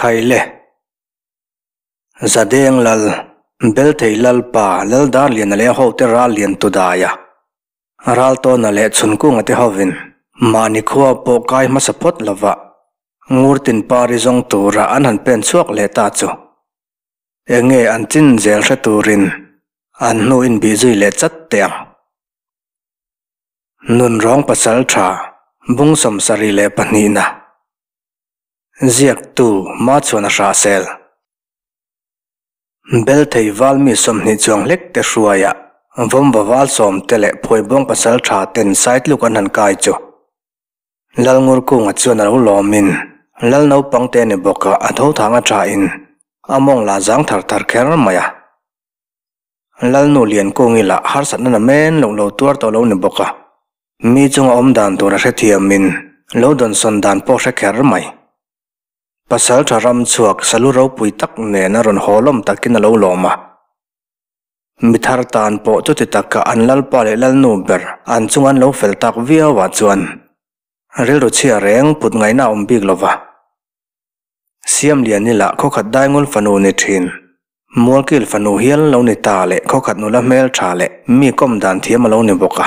Khaile. Zadeng lal, Belthei lalpa Laldarliana leh a hote ral lian tu daia Raltawna leh Chhunkunga te hovin mahni khua pawh kai hmasa phawt lova Ngurtin pari zawng tura an han pen chhuak leh ta chu enge an chin zel hre turin an hnu inbih zui leh chat teh ang. Nunrawng pasal tha bung 72 na ziaktu Machuan a hrahsel. Belthei val mi 20 chuang hlek te hruaia vawmva val sawm te leh phuaibawng pasal tha ten saitluk an han kai chu. Lalngurkunga chuan a lo lawmin Lal naupang te ni bawk a a tho thang a thain a mawng la zang thar thar kher mai a. Lalnu Liankungi lah harsatna na men loh lo tuar tawh lo ni bawk a, mi chunga awm dan tur a hrethiamin lo dawnsawn dan pawh hre kher mai. Pasal tha ram chhuak salu ropui tak nen a rawn haw lawm takin a lo lawm a. Mi thar tan pawh chuti taka an lalpa leh lalnu ber an chung an lo fel tak viau ah chuan rilru chhia reng put ngaihna a awm bik lo va. Siamliani lah khawkhat daingul fanu ni thin, Mualkil fanu hial lo ni ta leh khawkhat nula hmel tha leh mi kawm dan thiam a lo ni bawk a.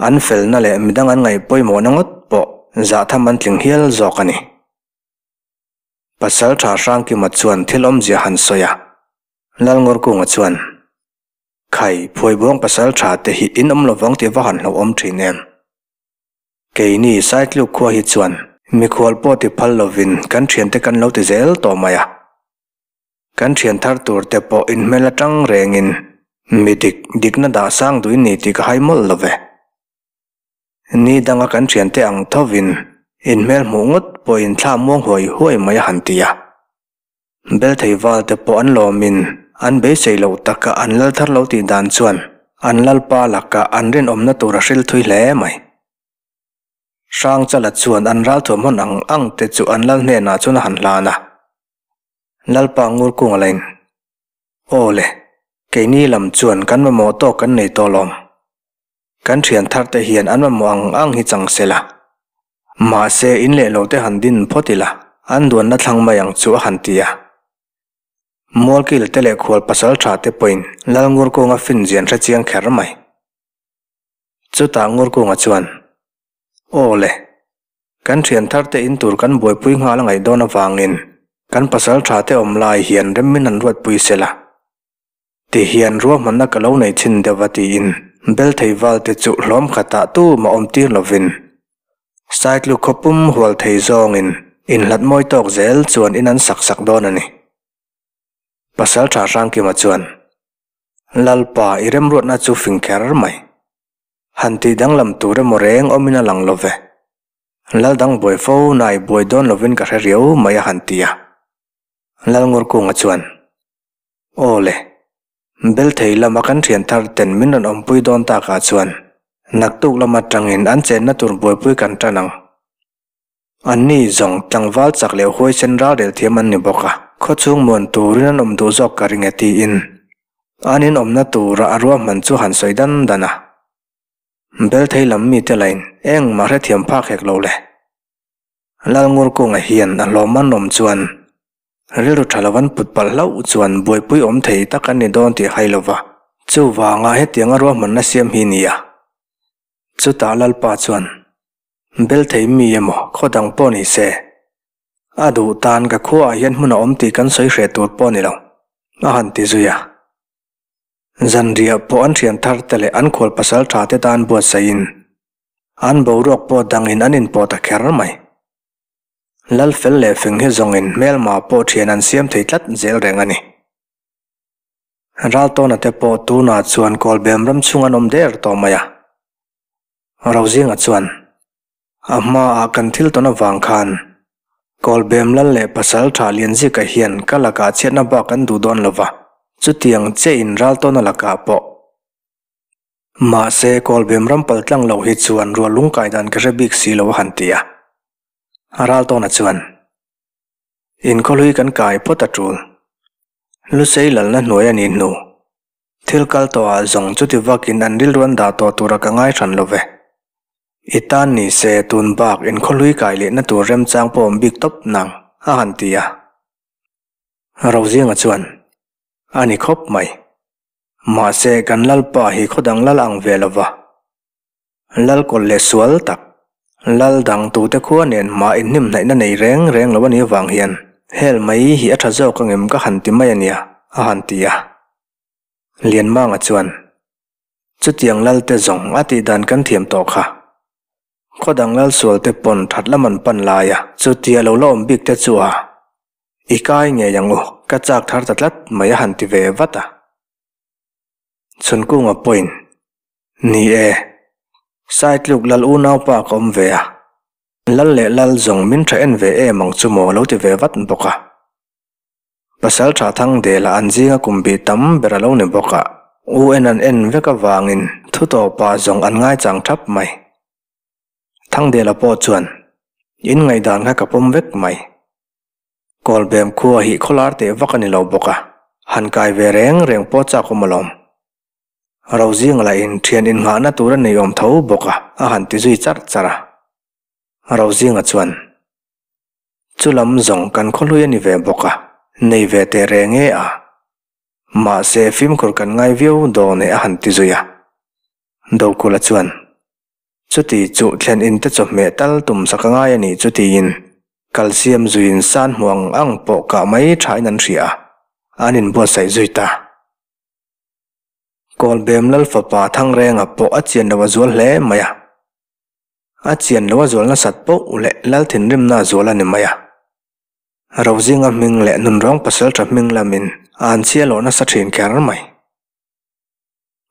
An felna leh midang an ngaih pawimawhna ngawt pawh zahtham an tling hial zawk a ni. Pasal tha Hrangkima chuan thil awmzia han sawi a, Lalngurkunga chuan, Khai, Phuaibuang pasal tha te hi in awm lovang tih va han hlauhawm thin em? Keini Saitluk khua hi chuan mikhual pawh ti phal lovin kan thiante kan lo ti zel tawh mai a. Kan thian thar tur te pawh inhmel atang rengin mi dik dikna dah sang duin ni tih ka hai mawlh lo ve. Ni danga kan thiante ang thovin inhmel hmuh ngawt pawhin thla muang huai huai mai a han ti a. Belthei val te pawh an lawmin an beisei loh taka an lal thar lo tih dan chuan an lalpa laka an rinawmna tur a hril thui hle mai. Hrangchala chuan an ralthuam hawn ang ang te chu an lal hnenah chuan a han hlan a. Lalpa Ngurkunga lain, Aw le, keini lam chuan kan mamawh tawk kan nei tawh lawm. Kan thian thar te hian an mamawh ang ang hi chang se la. Mahse, in leh lo te han din phawt ila, an duanna thlang mai ang chu a han ti a. Mualkil te leh khual pasal tha te pawhin Lalngurkunga fin zian hre chiang kher mai. Chutah Ngurkunga chuan, Aw le, kan thian thar te in tur kan buaipui nghal a ngaih dawn avangin kan pasal tha te awm lai hian rem min han ruatpui se la. Ti hian ruahmanna ka lo nei chhin deuh a tiin Belthei val te chu hlawm khatah tumah awm tir lovin Saitluk khawpum hual thei zawngin inhlat mawi tawk zel chuan in an sak sak dawn a ni. Pasal tha Hrangkima chuan, Lalpa i remruatna chu fing kher mai. Han tih danglam tur emaw reng awmin a lang lo ve. Lal dang buai fo nai buai dawn lovin ka hre riau mai a han ti a. Lalngurkunga chuan, Aw le, Belthei lama kan thian thar ten min rawn awmpui dawn takah chuan naktuk lam atangin an chenna tur buaipui kan tan ang. Anni zawng tlangval chak leh huaisen ralrel thiam an ni bawk a, khawchhung muan turin an awm duh zawk ka ring e tiin an inawmna tura a ruahman chu han sawi dan dan a. Belthei lam mite lain engmah hrethiam phak hek lo le. Lalngurkunga hian a hlawm an awm chuan rilru tha lo an put palh hlauh chuan buaipui awm thei tak an ni dawn tih hai lova, chuvanga hetianga ruahmanna siam hi nia. Chutah Lalpa chuan Belthei mi emaw khaw dang pawh ni se, a duh tan ka khuaah hian hmun a awm tih kan sawi hreh tur pawh ni lo, a han ti zui a. Zanriah pawh an thian thar te leh an khual pasal tha te tan buatsaihin an boruak pawh dangin an inpawh ta kher mai. Lal fel leh fing hi zawngin hmelma pawh thian an siam thei tlat zel reng a ni. Raltawna te pawh tunah chuan Kawlbem ram chhung an awm der tawh mai a. Rozinga chuan, A hmaah kan thil tawn avang khan Kawlbem lal leh pasal tha Lianzika hian ka lakah chhiatna bak an duh dawn lova, chutiang che in Raltawna lakah pawh. Mahse, Kawlbem ram pal tlang lo hi chuan rual lungkai dan ka hre bik si lo a han ti a. Raltawna chuan, Inkhawlui kan kai phawt a tul. Lusei lalna hnuai a nih hnu. Thil kal tawhah zawng chuti vakin an rilru an dah tawh tura ka ngai hran lo ve. I tan ni se tun bak inkhawhlui kai lehna tur remchang pawh awm bik tawp nang, a han ti a. Rozinga chuan, A ni khawp mai. Mahse, kan Lalpa hi khaw dang lal ang ve lo va. Lal kawlh leh sual tak, lal dang tute khua nen mah inhnimhnaihna nei reng reng lo a nih avang hian hel mai hi a tha zawk angem ka han ti mai a nia, a han ti a. Lianmanga chuan, Chutiang lalte zawng a tih dan kan thiam tawh kha. Khaw dang lal sualte pawn that lam an pan lai a, chutia lo la awm bik te chu a, I kai ngei ang u, ka chak thar ta tlat mai a han ti ve vat a. Chhunkunga pawhin, Ni e, Saitluk lal unaupa ka awm ve a, lal leh lal zawng min tha en ve em ang chu maw lo ti ve vat bawk a. Pasal tha thang dela an zinga kum bih tam ber a lo ni bawk a, u en an en vek avangin thu tawpa zawng an ngaichang thap mai. Thangdela pawh chuan, In ngaihdan kha ka pawm vek mai. Kawlbem khua hi khawlar teh vak a ni lo bawk a, han kai ve reng reng pawh chak awm alawm. Rozing lahin thian innghahna tur a nei awm tho bawk a, a han ti zui charh charh a. Rozinga chuan, Chu lam zawng kan khawhlui a ni ve bawk a, nei ve teh reng e a. Mahse fimkhur kan ngai viau dawn e a han ti zui a. Dokula chuan, Chuti chu thlen in te chawhmeh tal tum sak a ngai a nih chu tiin kalsiam zuiin san hmu ang ang pawh kah mai thain an hria a, an inbuatsaih zui ta. Kawlbem Lal fapa Thangrenga pawh a chian lo a zual hle mai a. A chian lo a zual nasat poh leh Lal thinrimna a zual a ni mai a. Rozinga hming leh Nunrawng pasaltha hming lamin a an chhia loh nasa thin kher mai.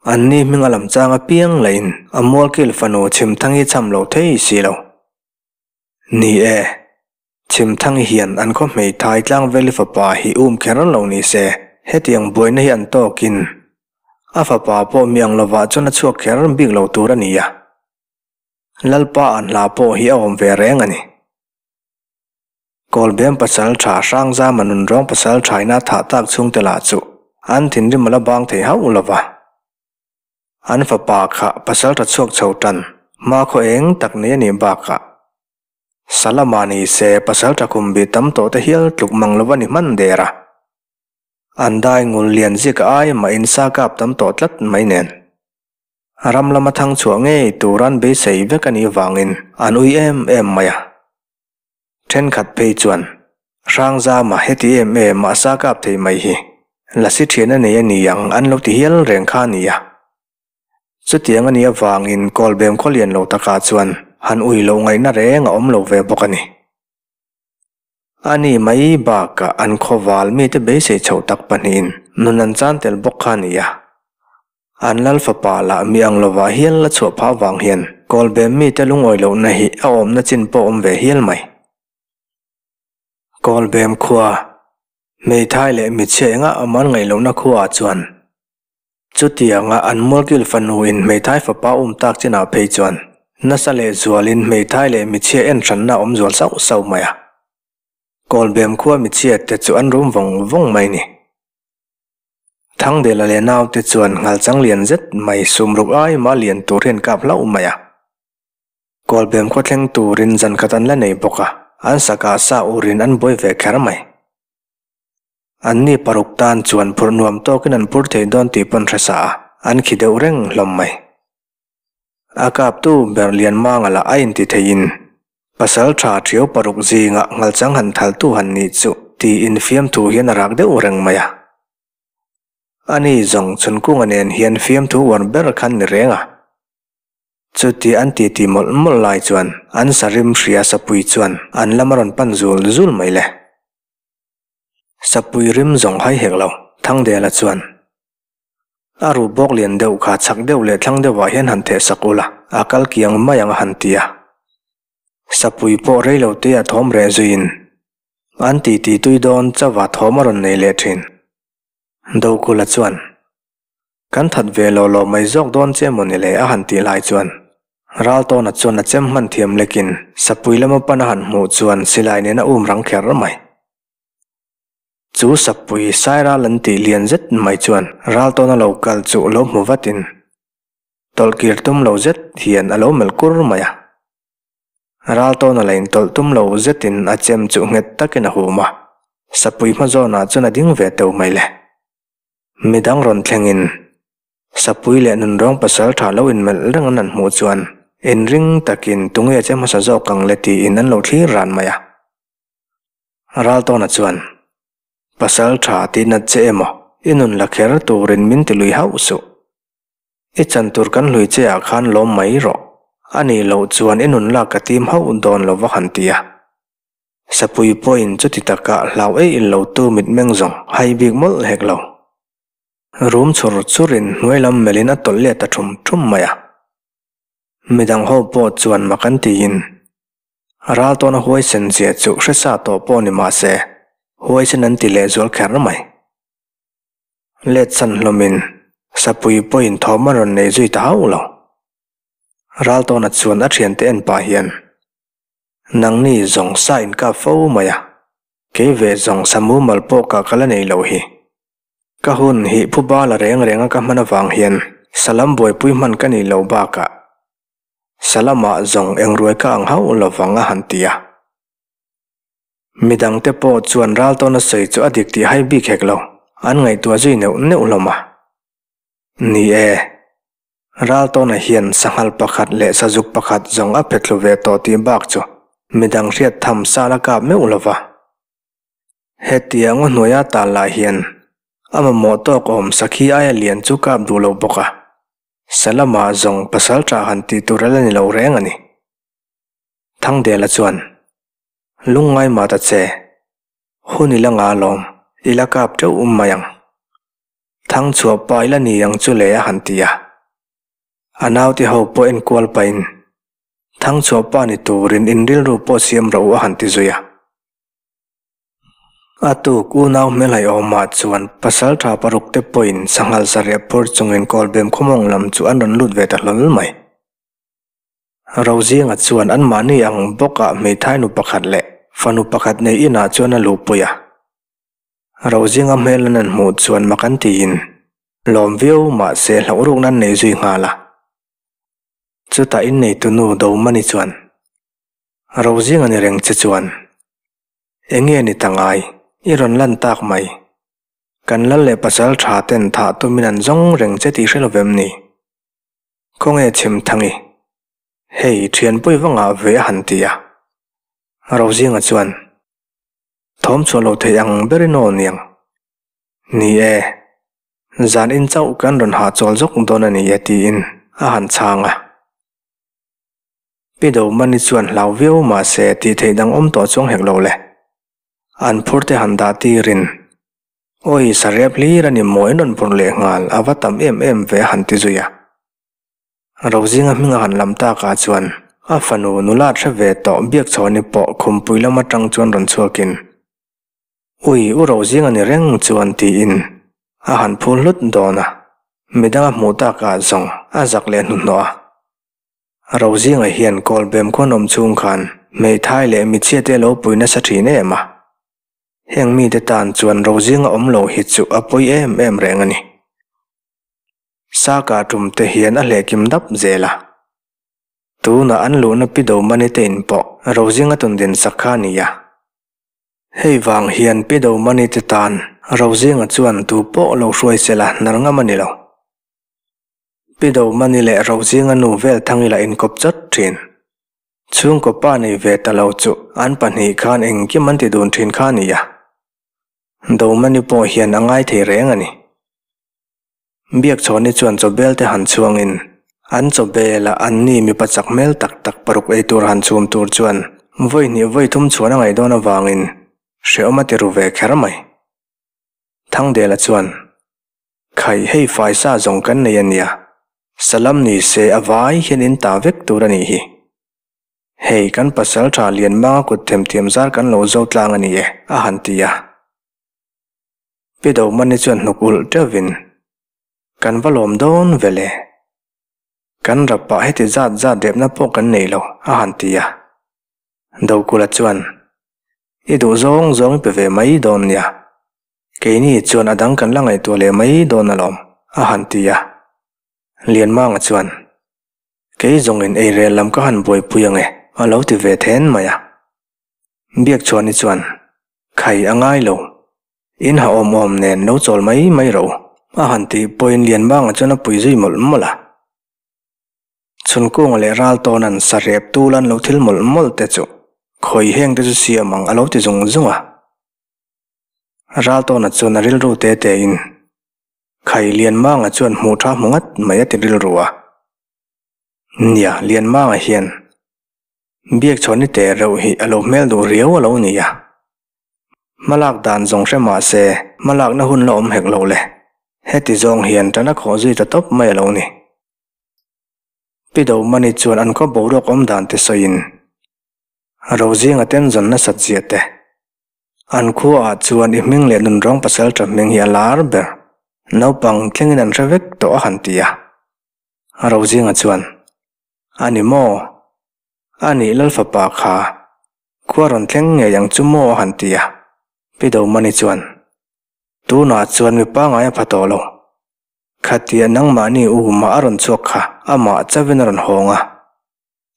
Anni hming a lam chang apiang lahin a mualkil fanu Chhimthangi cham lo thei si lo. Ni e. Chhimthangi hian an khaw hmeithai Tlangveli fapa hi um kher lo ni se, hetiang buaina hi an tawkin a fapa pawh mi ang lovah chuan a chhuak kher bik lo tur a ni a. Lalpa an hla pawh hi a awm ve reng a ni. Kawlbem pasal tha Hrangzama nunrawng pasal thaina thah tak chhungte lah chu an thinrim a la bang thei hauh lova. An fapa kha pasal tha chhuak chho tan hma khaw eng tak nei a nih bakah Salama ni se pasal tha kum bi tam tawh te hial tluk mang lo a ni hman der a. An dai ngul lian zik ai mah in sa kap tam tawh tlat mai nen. Ram lama thang chhuah ngei tur an beisei vek a nih vangin an ui em em mai a. Thenkhat phei chuan Hrangzama heti em em a sa kap thei mai hi lasi thian a nei a ni ang an lo ti hial reng kha a ni a. Chutiang a nih avangin Kawlbem khawlian lo takah chuan han ui loh ngaihna reng a awm lo ve bawk a ni. A ni mai bakah an khawval mite beisei chhoh tak pahnihin nun an chan tel bawk kha a ni a. An lal fapa lah mi ang lovah hial la chhuah phah vang hian Kawlbem mite lungawi lohna hi a awmna chin pawh awm ve hial mai. Kawlbem khua, hmeithai leh michhia engah a man ngaih lohna khuaah chuan Chutianga an mualkil fanuin hmeithai fapa um tak chinah phei chuan nasa leh zualin hmeithai leh michhia en hranna a awm zual sauh sauh mai a. Kawlbem khua michhia te chu an rum vawng vawng mai ni. Thangdela leh naute chuan nghalchang lian zet mai sumruk ai mah lian tur hian kap hlauh mai a. Kawlbem khua thleng turin zan khat an la nei bawk a, an sakah sa urin an buai ve kher mai. Anni paruk tan chuan phurh nuam tawkin an phur thei dawn tih pawn hre sa a, an khi deuh reng hlawm mai. A kaptu ber Lianmanga lah a inti theiin, Pasal tha thiau paruk zingah nghalchang han thaltu han nih chu tiin fiamthu hian a rak deuh reng mai a. Ani zawng Chhunkunga nen hian fiamthu uar ber khan ni reng a. Chuti an titi mawlh mawlh lai chuan an sarim hria sapui chuan an lam a rawn pan zul zul mai le. Sapui rim zawng hai hek lo, Thangdela chuan a ruh bawk lian deuh kha chak deuh leh thlang deuhah hian han theh sak ula, a kal kiang mai ang a han ti a. Sapui pawh rei lo te a thawm reh zuiin an titi tui dawn chauha thawm a rawn nei leh thin. Dokula chuan, Kan that ve lo lo mai zawk dawn che maw ni le a han tih lai chuan Raltawna chuan a chem hman thiam lekin sapui lama pan a han hmuh chuan silai nen a um rang kher mai. Chu sapui Sairal an tih lian zet mai chuan Raltawna lo kal chu lo hmu vatin tawlhkir tum lo zet hian a lo melh kur mai a. Raltawna la intawlh tum lo zetin a chem chu nghet takin a hum a, sapui hma zawnah chuan a ding ve teuh mai le. Midang rawn thlengin sapui leh nunrawng pasal tha lo inmelh reng an han hmuh chuan inring takin tunge che hmasa zawk ang le tiin an lo thlir ran mai a. Raltawna chuan, Pasal tha tih nat che emaw i nun la kher turin min ti lui hauh suh. I chan tur kan hlui che ah khan lawm mai rawh. A nih loh chuan i nun lak ka tim hauh dawn lo va han ti a. Sapui pawhin chuti taka hlau ei in lo tu mitmeng zawng hai bik mawlh hek lo. Rum chur churin hnuai lam melhin a tawlh let ta thum thum mai a. Midang ho pawh chuan mak an tiin ral tawna huaisen zia chu hre sa tawh pawh ni mah se huaisen an ti lehzual kher mai. Let san hlawmin sapui pawhin thawm a rawn nei zui ta hauh lo. Raltawna chuan a thiante en pah hian, Nangni zawng sa in kap fo mai a, kei ve zawng sa mumal pawh kah ka la nei lo hi. Ka hun hi phuba la reng reng a ka hman avang hian salam buaipui hman ka nih loh bakah salamah zawng engruai ka ang hauh lovang a han ti a. Midangte pawh chuan Raltawna sawi chu a dik tih hai bik hek lo, an ngaihtuah zui neuh neuh hlawm a. Ni e, Raltawna hian sanghal pakhat leh sazuk pakhat zawng a phe thlu ve tawh tih bak chu midang hriat tham sal a kap meuh lo va. Hetiang aw hnuaia tal lah hian a mamawh tawk awm sakhi aia lian chu kap duh lo bawk a, Salama zawng pasal tha han tih tur a la ni lo reng a ni. Thangdela chuan, Lungngai mah ta che, hun i la ngah alawm, i la kap teuh um mai ang. Thangchhuah pa i la ni ang chu le a han ti a. A naute ho pawh enkual pahin, Thangchhuah pa ni turin in rilru pawh siam rawh u a han ti zui a. A tuk unau hmelhai awmah chuan pasaltha paruk te pawhin sanghal sareh phur chungin kawlbem khawmawng lam chu an rawn lut ve ta hlawl mai. Rozinga chuan anmahni ang bawkah hmeithai nu pakhat leh fanu pakhat nei inah chuan a luhpui a. Rozinga hmel an han hmuh chuan mak an tiin, lawm viau mahse hlauh rukna an nei zui nghal a. Chutah inneitu nu Domani chuan, Rozinga ni reng che chuan, enge ni ta ngai, i rawn lan tak mai. Kan lal leh pasal tha ten thah tumin an zawng reng che tih hre lovem ni? Khawnge Chhimthangi? Hei, thianpui va ngah ve a han ti a. Rozinga chuan, Thawm chhuah lo thei ang berin aw niang. Ni e, zan in chauh kan rawn hahchawl zawk dawn a ni e tiin a han chhang a. Pi Domani chuan hlau viau mahse tih theih dang awm tawh chuang hek lo le. An phur te han dah tirin Awi, sarep hlir a ni maw in rawn phurh leh nghal, a va tam em em ve a han ti zui a. Rozinga hming a han lam takah chuan a fanu nula hre ve tawh Biakchhawni pawh khumpui lam atang chuan rawn chhuakin, Ui, u Rozinga ni reng chuan tiin a han phul hlut dawn a, midang a hmuh takah zawng a zak leh hnuhnawh a. Rozinga hian Kawlbem khuanawm chhung khan hmeithai leh michhiate a lo pui nasa thin em a. Heng mite tan chuan Rozinga awm lo hi chu a pawi em em reng a ni. Saka tum te hian a hlehkim dap zel a. Tunah an luhna Pi Domani te in pawh Rozinga tundin sak kha a ni a. Hei vang hian Pi Domani te tan Rozinga chuan tu pawh lo hruai sela hnar ngam a ni lo. Pi Domani leh Rozinga nu vel thangila inkawp chawt thin. Chhungkaw pa nei ve ta lo chu an pahnih khan engkim an ti dun thin kha a ni a. Domani pawh hian a ngai thei reng a ni. Biakchhawni chuan chawbel te han chhuangin an chawbela anni mipa chak hmel tak tak paruk ei tur han chhum tur chuan vawi hnih vawi thum chhuan a ngaih dawn avangin hrehawm a ti ru ve kher mai. Thangdela chuan, Khai hei faisa zawng kan nei a nia, Salam ni se a vai hian in ta vek tur a nih hi. Hei kan pasal tha lian manga kut themthiam zar kan lo zo tlang a ni e, a han ti a. Pi Domani chuan hnuk ulh teuhvin, Kan va lawm dawn ve le. Kan rapah heti zat zat repna pawh kan nei lo, a han ti a. Dokula chuan, I duh zawng zawng i pe ve mai dawn nia. Keini chuan a dang kan la ngaihtuah leh mai dawn alawm, a han ti a. Lianmanga chuan, Kei zawngin eirel lam ka han buaipui ang e, A lo ti ve then mai a. Biakchhuani chuan, Khai a ngai lo. In ha awm awm nen lo chawl mai mai rawh u, a han tih pawhin Lianmanga chuan a pui zui mawlh mawlh a. Chhunkunga leh Raltawna'n sarep tul an lo thil mawlh mawlh te chu khawi heng te chu siam ang a lo ti zung zung a. Raltawna chuan a rilru te te in, Khai Lianmanga chuan hmuh tha hmu ngat mai a ti rilru a. Nia, Lianmanga hian Biakchhuani te reuh hi a lo hmel duh riau a lo ni a. Hmalak dan zawng hre mah se, hmalakna hun la awm hek lo le. Heti zawng hian tan a khawh zui ta tawp mai a lo ni. Pi Domani chuan an khaw boruak awm dan te sawiin, Rozinga ten zawn nasat zia te, an khuaah chuan i hming leh nunrawng pasalṭha hming hi a lar ber, naupang thlengin an hre vek tawh a han ti a. Rozinga chuan, A ni maw? A nih Lalfapa kha khua rawn thleng ngei ang chu maw a han ti a. Pi Domani chuan, Tunah chuan mi pangngai a pha tawh lo. Khatia nangmahni u mah a rawn chhuak kha amah chauhin a rawn hawng a.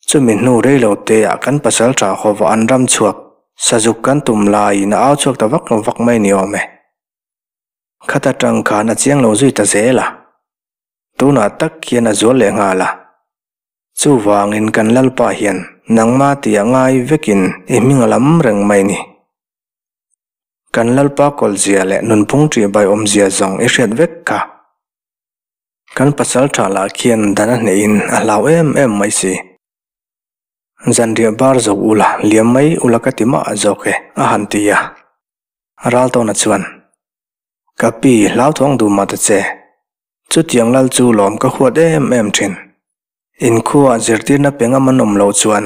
Chumi hnu reilo teah kan pasal tha hawva an ram chhuak sazuk kan tum laiin a au chhuak ta vak vak mai ni awm e. Khata tang khan a chiang lo zui ta zel a. Tunah tak hian a zual leh nghal a. Chuvangin kan Lalpa hian nangmah tih a ngai vekin i hming a lam reng mai ni. Kan Lalpa kawlzia leh nunphung ṭihbai awmzia zawng i hriat vek kha. Kan pasal ṭha lah khian dan a hnehin a hlau em em mai si. Zanriah bar zawk ula, liam mai ula ka ti mah zawk e, a han ti a. Raltawna chuan, Ka pi, hlauthawng duh mah ta che. Chutiang lal chu lawm ka huat em em ṭhin. Inkhuaah zirtirna pe ngam an awm loh chuan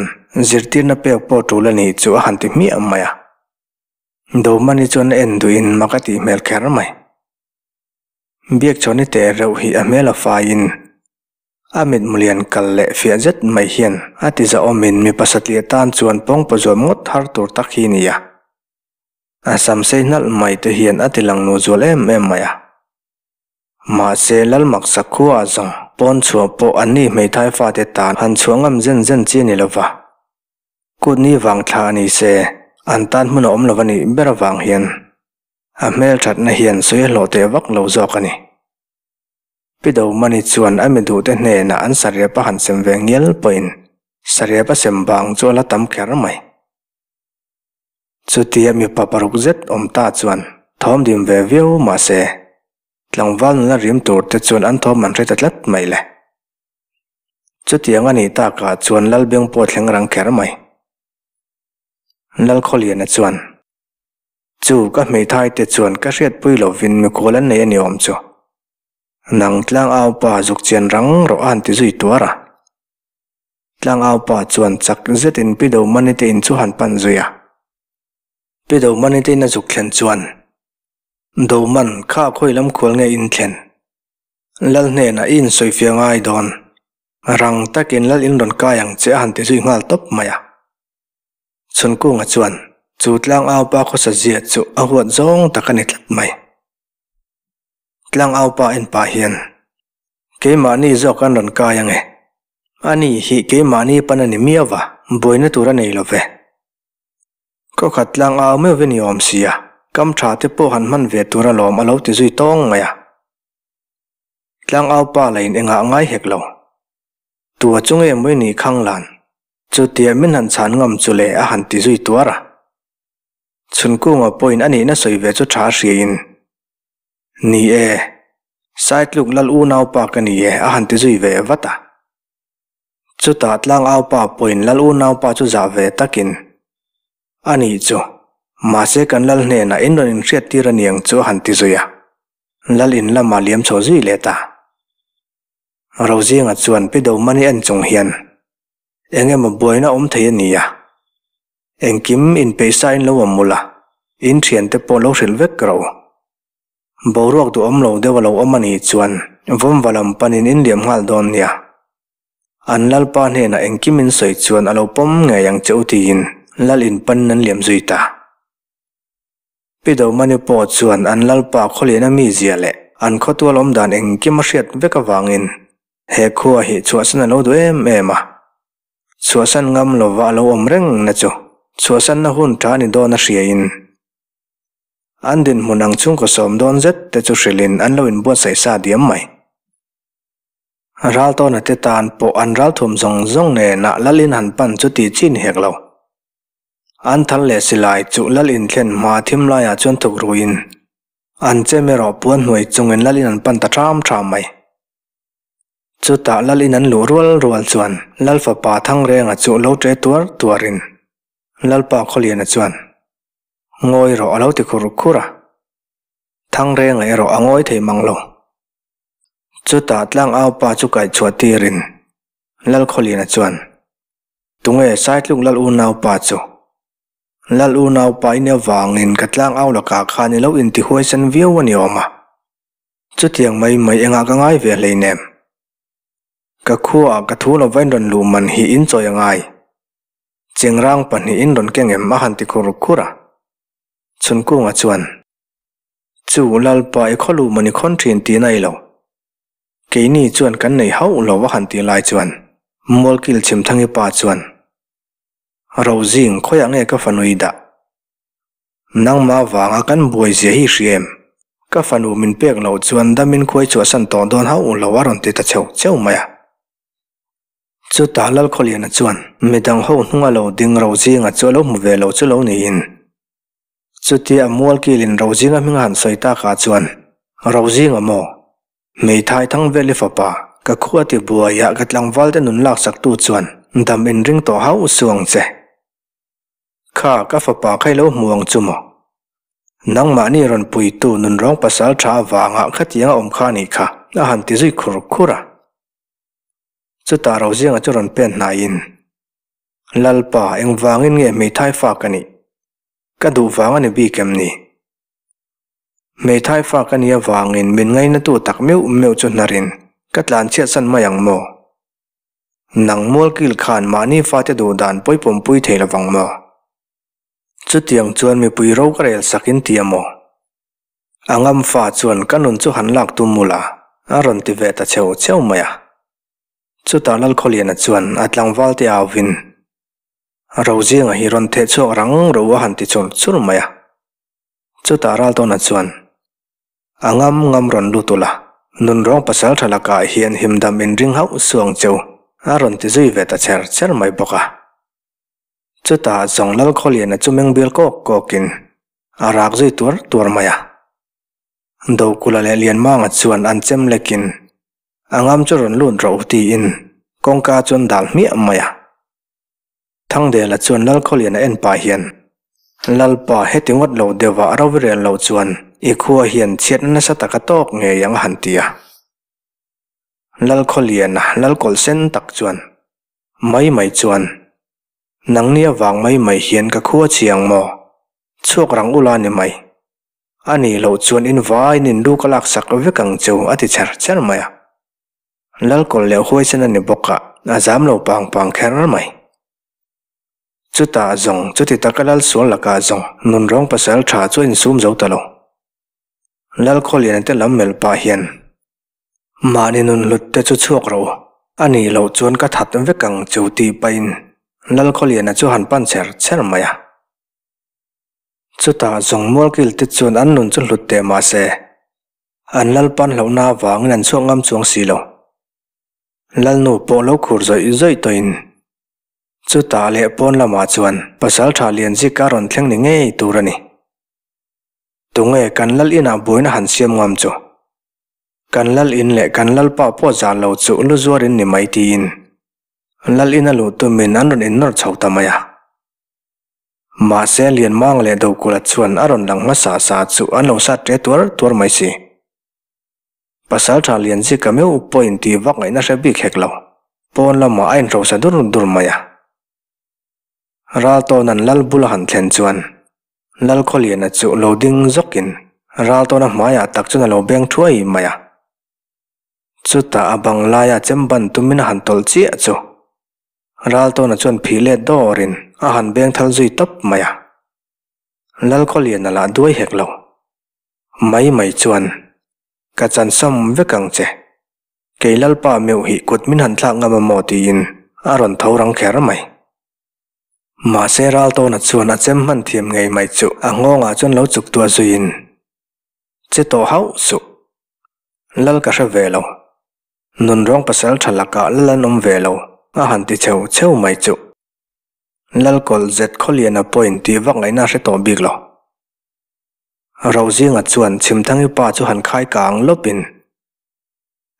zirtirna pek pawh ṭul a nih chu a han ti hmiah mai a. Domani chuan a en duhin mak a tih hmel kher mai. Biakchhawni teh reuh hi a hmel a faiin a mitmulian kal leh fiah zet mai hian a ti zahawmin mipa satliah tan chuan pawngpaw zuam ngawt har tur tak hi nia. A samsei hnalh mai te hian a ti lang nu zual em em mai a. Mahse Lalmaksa khua zawng pawn chhuah pawh anni hmeithai fate tan han chhuah ngam zen zen chi a ni lova. Kut ni vang thla a ni se, an tan hmun a awm lo a nih ber avang hian a hmelthatna hian sawi a hlawh teh vak lo zawk a ni. Pi Domani chuan a mi duhte hnenah an sariap a han sem ve ngial pawhin sariap a sem vang chu a la tam kher mai. Chutia mipa paruk zet awm ta chuan thawm dim ve viau mah se, tlangval nula rim tur te chuan an thawm an hre ta tlat mai le. Chutiang a nih takah chuan Lalbeng pawh thleng rang kher mai. Lalkhawliana chuan, Chu ka hmeithai te chuan ka hriatpui lovin mikhual an nei a ni awm chu. Nang tlangau pa zuk chian rang rawh a han ti zui tuar a. Tlangau pa chuan chak zetin Pi Domani te in chu han pan zui a. Pi Domani te in a zuk thlen chuan, Doman, kha khawi lam khual nge in thlen? Lal hnenah i insawifiah ngai dawn. Rang takin lal in rawn kai ang che a han ti zui nghal tawp mai a. Chhunkunga chuan chu tlangaupa khawsa zia chu a huat zawng tak a ni tlat mai. Tlangaupa en pah hian, Keimahni zawk an rawn kai ang e. Ani hi keimahni pan a ni miau va, buaina tur a nei lo ve. Khawkhat tlangau meuhvin i awm sia, kam tha te pawh han hman ve tur alawm a lo ti zui tawng mai a. Tlangau pa la in engah ngai hek lo. Tua chu nge mawi ni khang lan? Chutia min han chhan ngam chu le a han ti zui tuar a. Chhunkunga pawhin a nihna sawi ve chu tha hriain, Ni e, Saitluk lal unaupa ka ni e a han ti zui ve vat a. Chutah tlangaupa pawhin lal unaupa chu zah ve takin, A nih chu, mahse kan lal hnenah in rawn inhriattir a niang chu a han ti zui a. Lal in lamah liam chho zui leh ta. Rozinga chuan Pi Domani en chung hian, Eng emaw buaina awm thei a nia. Engkim inpeihsa in lo awm mul a, in thiante pawh lo hrilh vek rawh u. Boruak duhawm lo deuh a lo awm a nih chuan vawmva lam panin in liam nghal dawn nia. An lalpa hnenah engkim in sawi chuan a lo pawm ngei ang che u tiin lal in panin an liam zui ta. Pi Domani pawh chuan an lalpa khawliana mizia leh an khawtual awm dan engkim a hriat vek avangin he khua hi chhuahsan a lo duh em em a. Chhuahsan ngam lova a lo awm reng na chu chhuahsanna hun tha ni dawn a hriain an dinhmun ang chhungkaw sawm dawn zet te chu hrilhin an lo inbuatsaih sa diam mai. Raltawna te tan pawh an ralthum zawng zawng nenah lal in han pan chu tih chi ni hek lo. An thal leh silai chu lal inthlen hma thim laiah chuan thuk ruiin an chem erawh puan hnuai chungin lal in an pan ta ṭham ṭham mai. Chutah lal in an luh rual rual chuan lal fapa Thangrenga chu lo ṭe tuar tuarin Lalpa Khawliana chuan Ngawi rawh a lo ti khur khur a. Thangrenga erawh a ngawi thei mang lo. Chutah tlangau pa chu kaihchhuah tirin Lal Khawliana chuan Tunge Saitluk Lal unaupa chu? Lal unaupa i nia vangin ka tlangau lakah khan i lo intihuaisen viau a ni awm a. Chutiang mai mai engah ka ngai ve hleinem. Ka khuaah ka thu lova in rawn luh man hi in chawi a ngai. Chengrang pahnihin rawn keng em a han ti khur khur a. Chhunkunga chuan, Chu Lalpa i khaw luh man i khawn thin tih na i lo. Keini chuan kan nei hauh lo a han tih lai chuan Mualkil Chhimthangi pa chuan, Rozing, khawiah nge ka fanu i dah? Nangmah vanga kan buai zia hi hria em? Ka fanu min pek loh chuan damin khuai chhuahsan tawh dawn hauh lo a rawn ti ta cheu cheu mai a. Chutah Lalkhawliana chuan midang ho hnunga lo ding Rozinga chu a lo hmu ve lo chu lo niin. Chutia Mualkilin Rozinga hming a han sawi takah chuan, Rozinga maw? Hmeithai Thangveli fapa, ka khua ti buaiah ka tlangvalte nun laksaktu chuan dam inring tawh hauh suh ang che. Kha, ka fapa kha i lo hmu ang chu maw? Nangmahni rawn puitu nunrawng pasal tha avanga khatianga awm kha a nih kha, a han ti zui khur khur a. Chutah Rozinga chu rawn pen hnaiin, Lalpa, engvangin nge hmeithai fa ka nih? Ka duh vang a ni bik em ni? Hmeithai fa ka nih avangin min ngainatu tak meuh meuh chu hnarin ka tlanchhiatsan mai ang maw? Nang Mualkil khan mahni fate duh dan pawipawmpui thei lovang maw? Chutiang chuan mipui ro ka rel sak in ti a maw? A ngam fa chuan ka nun chu han lak tum mul a, a rawn ti ve ta cheu cheu mai a. Chutah Lalkhawliana chuan a tlangval te auvin Rozinga hi rawn theh chhuak rang ro a han ti chur chur mai a. Chutah Raltawna chuan, A ngam ngam rawn lut ula, nunrawng pasal tha lakah hian himdam inring hauh suang cheu a rawn ti zui ve ta cher cher mai bawk a. Chutah zawng Lalkhawliana chu meng bial kawk kawkin a rak zui tuar tuar mai a. Dokula leh Lianmanga chuan an chem lekin a ngam chu rawn lut rawh u tiin kawngka chuan dal hmiah mai a. Thangdela chuan Lalkhawlian a en pah hian, Lalpa, heti ngawt lo deuhva a ro rel loh chuan i khua hian chhiatna nasa tak a tawk ngei ang a han ti a. Lalkhawliana Lalkawlh sen tak chuan, Mai mai chuan, nangni avang mai mai hian ka khua chhi ang maw? Chhuak rang ula ni mai. A nih loh chuan in vaiin in lu ka laksak vek ang cheu a ti cher cher mai a. Lalkawl leh huaisen a ni bawk a, a zam lo pang pang kher mai. Chutah zawng, chuti taka lal sual lakah zawng nunrawng pasal tha chu a insum zo ta lo. Lalkhawliana te lam melh pah hian, Mahni nun hlut te chu chhuak rawh u, a nih loh chuan ka that vek ang chu tih pahin Lalkhawliana chu han pan cher cher mai a. Chutah zawng Mualkil te chuan an nun chu hlut teh mah se, An Lalpan hlauhna avangin an chhuak ngam chuang si lo. Lalnu pawh lo khur zawih zawih tawhin chutah leh pawn lamah chuan Pasaltha Lianzika rawn thleng ni ngei tur a ni. Tunge kan Lal inah buaina han siam ngam chu? Kan Lal in leh kan Lalpa pawh zan lo chu lu zuar in ni mai tiin Lal ina luh tumin an rawn innawr chho ta mai a. Mahse, Lianmang leh Dokula chuan a rawn lang hmasa sa chu an lo sat ṭe tuar tuar mai si. Pasalṭha Lianzika meuh pawhin tih vak ngaihna hre bik hek lo, pawn lamah a inhrosa dur dur mai a. Raltawna'n Lal bula han thlen chuan Lalkhawliana chu lo ding zawkin Raltawna hmaiah tak chuan a lo beng thuai mai a. Chutah a bang laia chem ban tumin a han tawlh chiah chu Raltawna chuan phih let dawrin a han beng thal zui tawp mai a. Lalkhawliana lah duai hek lo. Mai mai chuan, Ka chansawm vek ang che. Kei Lalpa meuh hi kut min han thlak ngam a maw tiin A rawn tho rang kher mai. Mahse Raltawna chuan a chem hman thiam ngei mai chu a nghawngah chuan lo chuk tuah zuiin, Che tawh hauh suh. Lal ka hre ve lo. Nunrawng pasal tha lakah lal an awm ve lo, a han ti cheu cheu mai chu. Lalkawlh zet Khawliana pawhin tih vak ngaihna a hre tawh bik lo. Rozinga chuan Chhimthangi pa chu han khai kang lawpin,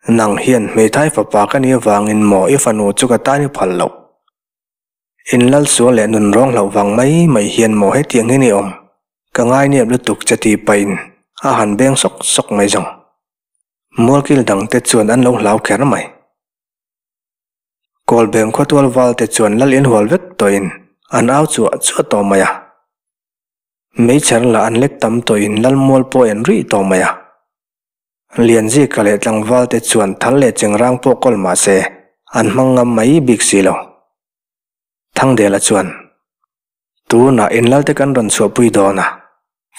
Nang hian hmeithai fapa ka nih avangin maw i fanu chu ka tan i phal loh? In lal sual leh nun rawng hlauh vang mai mai hian maw hetiang hi ni awm? Ka ngainiap lutuk che tih pahin a han beng sawk sawk mai zawng. Mualkil dangte chuan an lo hlau kher mai. Kawlbem khawtual valte chuan lal inhual vek tawhin an au chuah chuah tawh mai a. Meichher lah an lek tam tawhin lal mual pawh en rih tawh mai a. Lianzika leh tlangvalte chuan thal leh chengrang pawh kawl mah se an hmang ngam mai bik si lo. Thangdela chuan, Tunah inlalte kan rawn chhuahpui dawn a,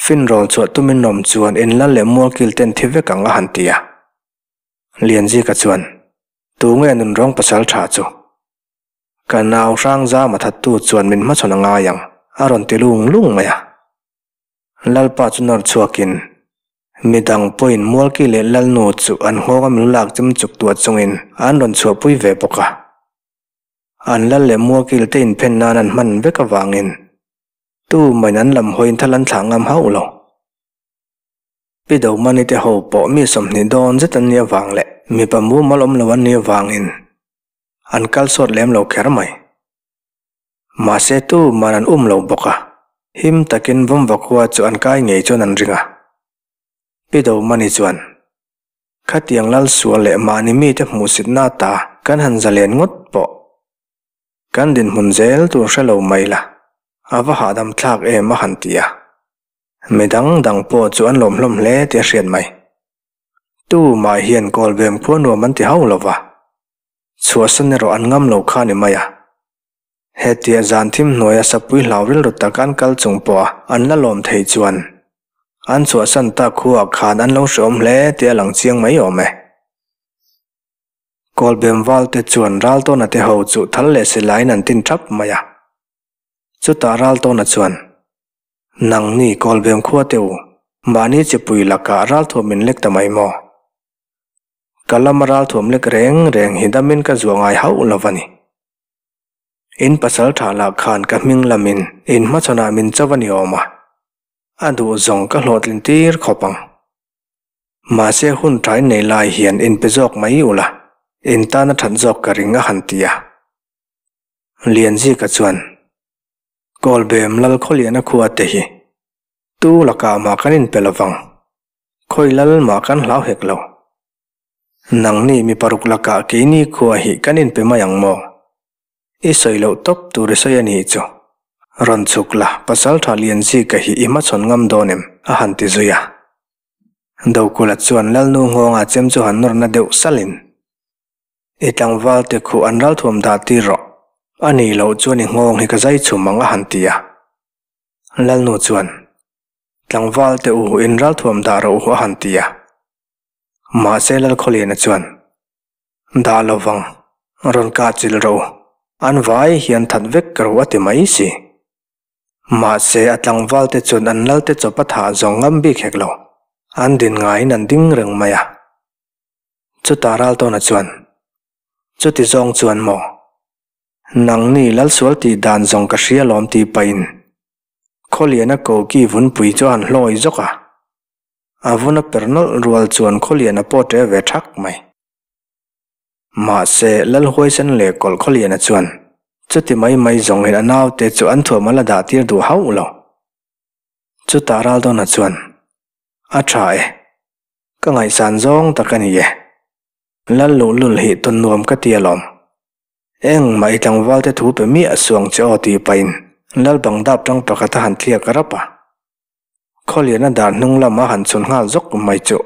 finrawl chhuah tumin awm chuan inlal leh mualkil ten thi vek ang a han ti a. Lianzika chuan, Tunge nunrawng pasal tha chu? Ka nau Hrangzama thattu chuan min hmachhawn a ngai ang, a rawn ti lung lung mai a. Lalpa chu nawr chhuakin, midang pawhin Mualki leh Lalnu chu an nghawng a milu lak chem chuk tuah chungin an rawn chhuahpui ve bawk a. An lal leh Mualkil te inphen nan an hman vek avangin tumahin an lam hawiin thal an thlah ngam hauh lo. Pi Domani te ho pawh mi 20 dawn zet an nih avang leh mipa mumal awm lo an nih avangin an kal sawt lem lo kher mai. Mahse tu man an um lo bawk a, him takin Vawmva khua chu an kai ngei chuan an ring a. Pi Domani chuan, Khatiang lal sual leh mahni mite hmuhsitna ta kan han zalen ngawt pawh. Kan dinhmun zel tur hre lo mai la, a va hahdam thlak em a han ti a. Mi dang dang pawh chu an lawm hlawm hle tih a hriat mai. Tu mah hian Kawlbem khua nuam an ti hauh lo va. Chhuahsan erawh an ngam lo kha ni mai a. Hetia zan thim hnuaia sapui hlau rilru tak an kal chung pawha an la lawm thei chuan an chhuahsan tak khuaah khan an lo hreawm hle tih a lang chiang mai awm e. Kawlbem valte chuan Raltawna te ho chu thal leh silaiin an tin thap mai a. Chutah Raltawna chuan, Nangni Kawlbem khua te u, mahni chipui lakah ralthuam min lek ta mai maw? Ka lama ralthuam lek reng reng hi damin ka zuah ngai hauh lo va ni. In pasal tha lah khan ka hming lamin in hmachhawnah min cho a ni awm a, a duh zawng ka hlawhtlin tir khawp ang. Mahse hun tha in nei lai hian in pe zawk mai ula, in tan a that zawk ka ring a han ti a. Lianzika chuan, Kawlbem Lalkhawliana khua te hi tu lakah mah kan inpe lovang. Khawi lal mah kan hlau hek lo. Nangni mi paruk lakah keini khua hi kan inpe mai ang maw? I sawi loh tawp tur i sawi a nih chu. Rawn chhuk la, Pasaltha Lianzika hi i hmachhawn ngam dawn em? a han ti zui a. Dokula chuan Lalnu nghawngah chem chu han nawrna deuh salhin, I tlangval te khuh an ralthuam dah tir rawh, a nih loh chuan i nghawng hi ka zai chhum ang a han ti a. Lalnu chuan, Tlangval te u in ralthuam dah rawh u a han ti a. Mahse Lalkhawliana chuan, Dah lo vang, rawn kah chil rawh u, an vai hian that vek rawh a ti mai si. Mahse a tlangval te chuan an lal te chawp a thah zawng ngam bik hek lo, an din ngaiin an ding reng mai a. Chutah Raltawna chuan, Chuti zawng chuan maw? Nangni Lalsual tih dan zawng ka hria lawm tih pahin Khawliana koki vunpui chu a han hlawi zawk a, a vun a per nawlh rual chuan Khawliana pawh ṭe ve ṭhak mai. Mahse, Lalhuaisen leh Kawlh Khawliana chuan chuti mai mai zawngin a naute chu an thuam a la dah tir duh hauh lo. Chutah Raldawna chuan, A ṭha e, ka ngaihsan zawng tak a ni e. Lal luhlul hi tawn nuam ka ti alawm. Engmah i tlangval te thu pe miah suang che aw tih pahin Lalbang dap tang pakhat a han tliak rap a. Khawliana dar hnung lam a han chhun nghal zawk mai chu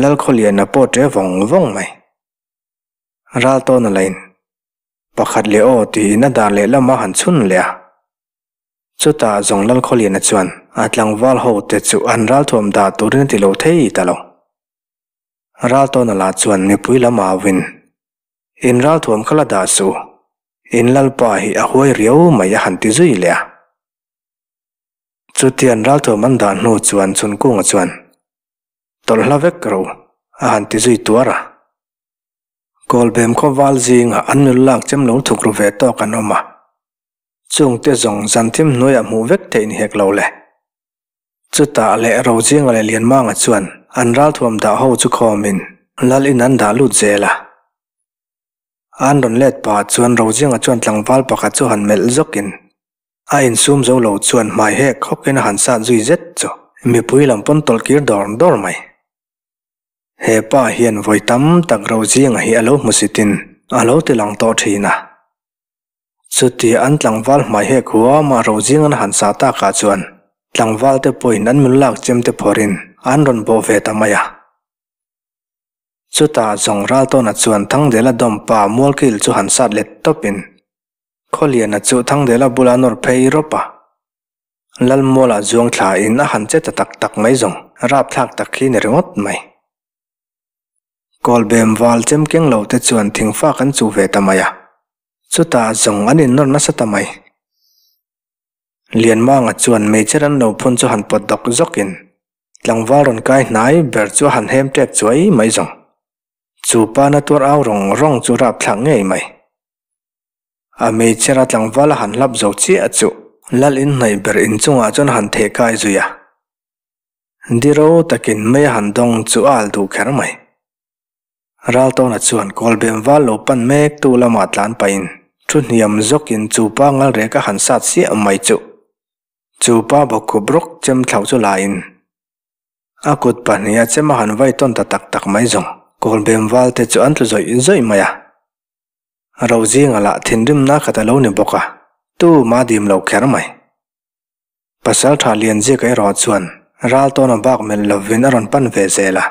Lalkhawliana pawh ṭe vawng vawng mai. Ral tawn a lain pakhat leh aw tiin a dar lehlam a han chhun leh a. Chutah zawng Lalkhawliana chuan a tlangval ho te chu an ralthuam dah turin a ti lo thei ta lo. Ral tawn a la chuan mipui lam a auin In ralthuam kha la dah suh. In lalpa hi a huai riau mai a han ti zui leh a. Chutian ralthuam an dah hnu chuan Chhunkunga chuan, Tawlh hla vek ro, a han ti zui tuar a. Kawlbem khawval zingah an nul lak chem lo thuk ru ve tawk an awm a. Chungte zawng zan thim hnuaiah hmuh vek theih ni hek lo le. Chutah leh Rozinga leh Lianmanga chuan an ralthuam dah ho chu khawmin lal in an dah lut zel a. An rawn let pah chuan Rozinga chuan tlangval pakhat chu han melh zawkin a insum zo lo chuan hmai hek hawkin a han sat zui zet chu mipui lam pawn tawlh kir dawr dawr mai. He pa hian vawi tam tak Rozinga hi a lo hmusitin a lo ti lang tawh thin a. Chutia an tlangval hmai hek huama Rozingan han sa takah chuan tlangval te pawhin an min lak chem te phawrhin an rawn bawh ve ta mai a. Chutah zawng Raltawna chuan Thangdela dawmpa Mualkil chu han sat let tawpin Khawliana chu Thangdela bula nawr phei rawp a. Lalmuala zuang thlain a han che ta tak tak mai zawng rapthlak tak hi ni ringawt mai. Kawlbem val chem keng lo te chuan thingfak an chuh ve ta mai a, chutah zawng an innawr nasa ta mai. Lianmanga chuan meichher an lo phun chu han pawt dawk zawkin tlangval rawn kai hnai ber chu a han hem ṭek chuai mai zawng. Chu pa na tuar au rawng rawng chu rapthlak ngei mai. A meichher a tlangval a han hlap zo chiah chu lal inhnaih ber inchungah chuan a han theh kai zui a. Diro takin mei a han dawng chu a al duh kher mai. Raltawna chuan kawlbem val lo pan mek tu lamah tlan pahin thu hniam zawkin chu pa ngalrek a han sat siah mai chu. Chu pa bawkkhup rawk chem thlauh chu lain a kut pahniha chem a han vai tawn ta tak tak mai zawng kawlbem val te chu an tlu zawih zawih mai a. Rozinga lah thinrimna khat a lo ni bawk a, tu mah dim lo kher mai. Pasalṭha Lianzika erawh chuan Raltawna bak melh lovin a rawn pan ve zel a.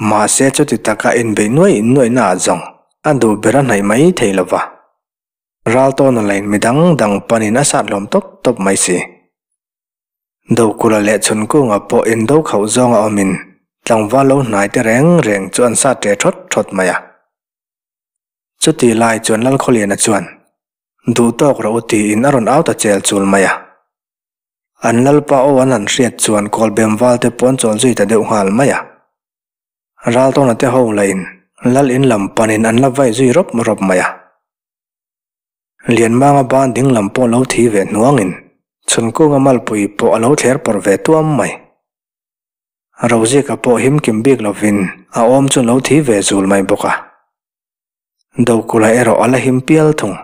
Mahse chuti taka inbeih nuaih nuaihna ah zawng a duh ber a hnaih mai thei lo va. Raltawna lain mi dang dang panin a sat hlawm tawp tawp mai si. Dokulha leh Chhunkunga pawh indo khauh zawnga awmin tlangval lo hnai te reng reng chu an sat ṭe ṭhawt ṭhawt mai a. Chuti lai chuan Lalkhawliana chuan Duh tawk rawh u tiin a rawn au ta chel chul mai a. An lalpa aw an han hriat chuan Kawlbem val te pawh an chawl zui ta deuh nghal mai a. Raltawna te ho lahin lal in lam panin an la vai zui rawp rawp mai a. Lianmanga ban ding lam pawh lo thi ve hnuangin Chhunkunga malpui pawh a lo thler pawrh ve tuam mai. Rozika pawh himkim bik lovin a awm chu lo thi ve zul mai bawk a. Dokulha erawh a la him pial thung.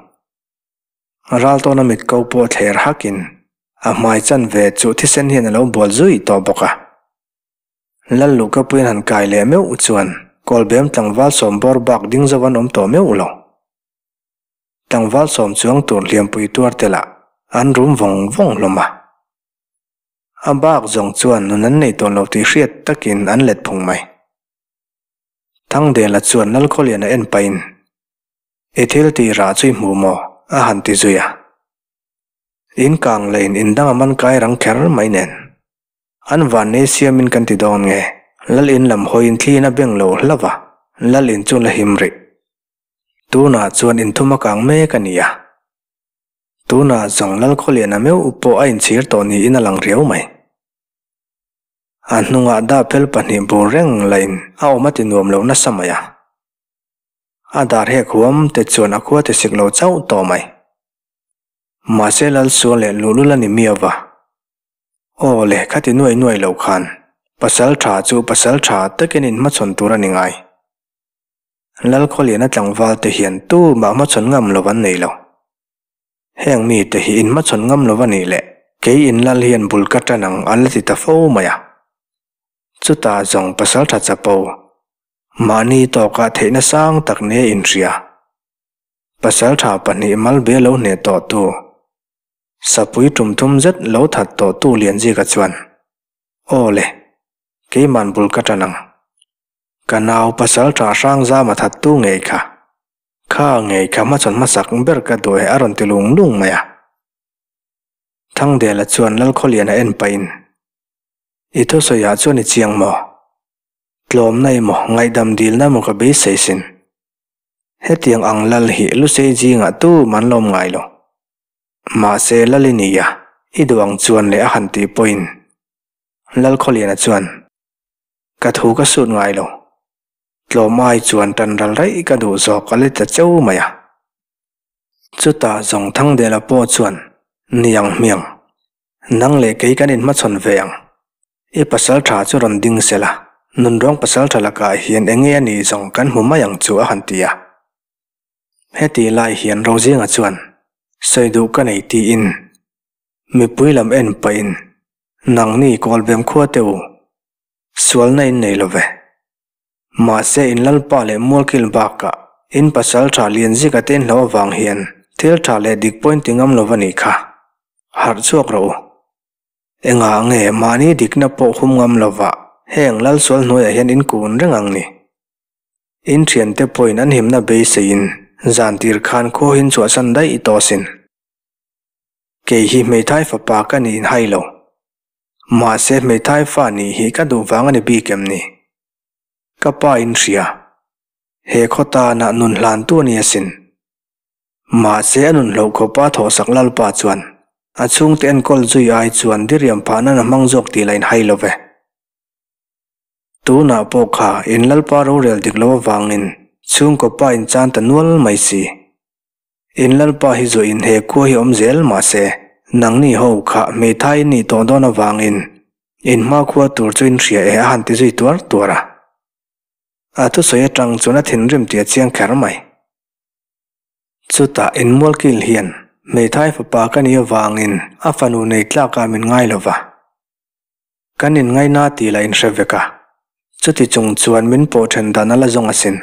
Raltawna mit ko pawh thler hakin a hmai chan ve chu thisen hian a lo bual zui tawh bawk a. Lalluhkapuiin han kai leh meuh chuan Kawlbem tlangval sawm bawr bak ding zo an awm tawh meuh lo. Tlangval sawm chuang tur hliampui tuar te lah an rum vawng vawng hlawm a. A bak zawng chuan nun an nei tawh lo tih hriat takin an let phung mai. Thangdela chuan Lalkhawliana en pahin, I thil tih rah chu i hmu maw? a han ti zui a. In kang leh in in dang a man kai rang kher mai nen. An vannei siamin kan ti dawn nge? Lal in lam hawiin thliin a beng lo hlauh a, Lal in chu la him rih. Tunah chuan inthum a kang mek a ni a. Tunah zawng Lalkhawliana meuh pawh a inchhir tawh niin a lang riau mai. A hnungah dah fel pahnih bur reng lain a awm a ti nuam lo nasa mai a. A dar hek huam te chuan a khua ti sik lo chauh tawh mai. Mahse Lalsual leh luhlul a ni miau va. Aw le, kha ti nuai nuai lo khan pasal tha chu pasal tha takin inhmachhawn tur a ni ngai. Lalkhawliana tlangval te hian tumah hmachhawn ngam lo an nei lo. Heng mite hi in hmachhawn ngam lo a nih leh kei in lal hian bul ka tan ang an la ti ta fo mai a. Chutah zawng pasaltha chapo, mahni tawkah theihna sang tak nia inhria. Pasaltha pahnih malbe lo hneh tawhtu, sapui tum thum zet lo that tawhtu Lianzika chuan, Aw le, keiman bul ka tan ang. Ka nau pasaltha Hrangzama thattu ngei kha. Kha ngei kha hmachhawn hmasak ber ka duh e a rawn ti lung lung mai a. Thangdela chuan Lalkhawliana en pahin, I thusawiah chuan i chiang maw? Tlawmna emaw, ngaihdam dilna emaw ka beisei sin. Hetiang ang lal hi Lusei zingah tum an lawm ngai lo. Mahse lal i nia, i duh ang chuan leh a han tih pawhin Lalkhawliana chuan, Ka thu ka sut ngai lo. Tlawm ai chuan tan ral raih ka duh zawk a la ta cheu mai a. Chutah zawng Thangdela pawh chuan, Niang hmiang, nang leh kei kan inhmachhawn ve ang. I pasal tha chu rawn ding se la, nunrawng pasal tha lakah hian eng nge a nih zawng kan hmu mai ang chu a han ti a. Heti lai hian Rozinga chuan, Sawi duh ka nei tiin mipui lam en pahin, Nangni Kawlbem khua te u, sualna in nei lo ve. Mahse in lalpa leh mualkil bakah in pasal tha lian zika te in hlo avang hian thil tha leh dik pawh in ti ngam lo va nih kha. Harh chhuak rawh u. Engah nge mahni dikna pawh hum ngam lova heng lal sual hnuaiah hian in kun reng ang ni? In thiante pawhin an himna beiseiin zan tir khan khuahin chhuahsan daih tawh asin. Kei hi hmeithai fapa ka nih in hai lo. Mahse hmeithai fa nih hi ka duh vang a ni bik em ni? Ka pa in hria. He khaw tana nun hlantu a ni asin. Mahse a nun hloh khawpa thawhsak Lalpa chuan a chhungte enkawl zui ai chuan diriam phah nan a hmang zawk tih la in hai lo ve. Tunah pawh kha in Lalpa rorel dik lo avangin chhungkaw pa in chan ta nual mai si. In Lalpa hi zuahin he khua hi awm zel mahse nangni ho kha hmeithai in nih tawh dawn avangin in hmakhua tur chu in hria e a han ti zui tuar tuar a. A thusawi atang chuan a thinrim tih a chiang kher mai. Chutah inmualkil hian hmeithai fapa ka nih avangin a fanu nei tlakah min ngai lo va. Kan inngaina tih lah inhre vek a, chuti chung chuan min pawh then dan a la zawng asin.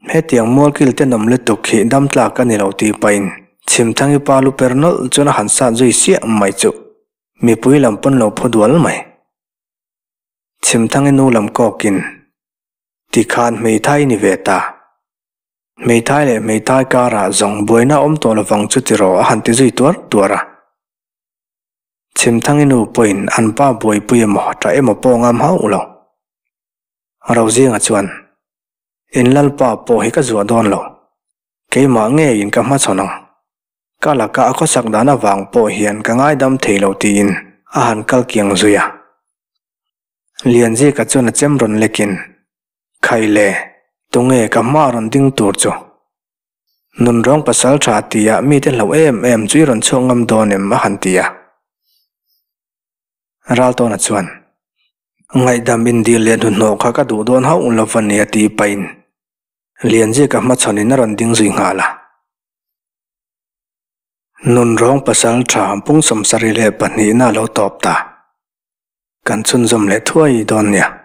Hetiang mualkil tenawm lutuk hi dam tlak a ni lo tih pahin Chhimthangi pa lu per nawlh chuan a han sat zui siah mai chuh, mipui lam pawn lo phu dual mai. Chhimthangi nu lam kawkin, Tikhan hmeithai i ni ve ta. Hmeithai leh hmeithai karah zawng buaina a awm tawh lovang chu tiraw a han ti zui tuar tuar a. Chhimthangi nu pawhin an pa buaipui emaw ṭah emaw pawh ngam hauh lo. Rozinga chuan, In lalpa pawh hi ka zuah dawn lo. Keimah ngeiin ka hmachhawn ang. Ka laka a khawsak dan avang pawh hian ka ngaidam thei lo tiin a han kal kiang zui a. Lianzika chuan a chem rawn lekin, Khai le, tunge ka hma rawn ding tur chu? Nunrawng pasal tha tia mite hlauh em em chu i rawn chhuak ngam dawn em? a han ti a. Raltawna chuan, Ngaihdam indil leh hnuhnawh kha ka duh dawn hauh lo va nia tih pahin Lianzika hmachhawnin a rawn ding zui nghal a. Nunrawng pasal tha pung 72 a lo tawp ta. Kan chhunzawm leh thuai dawn nia.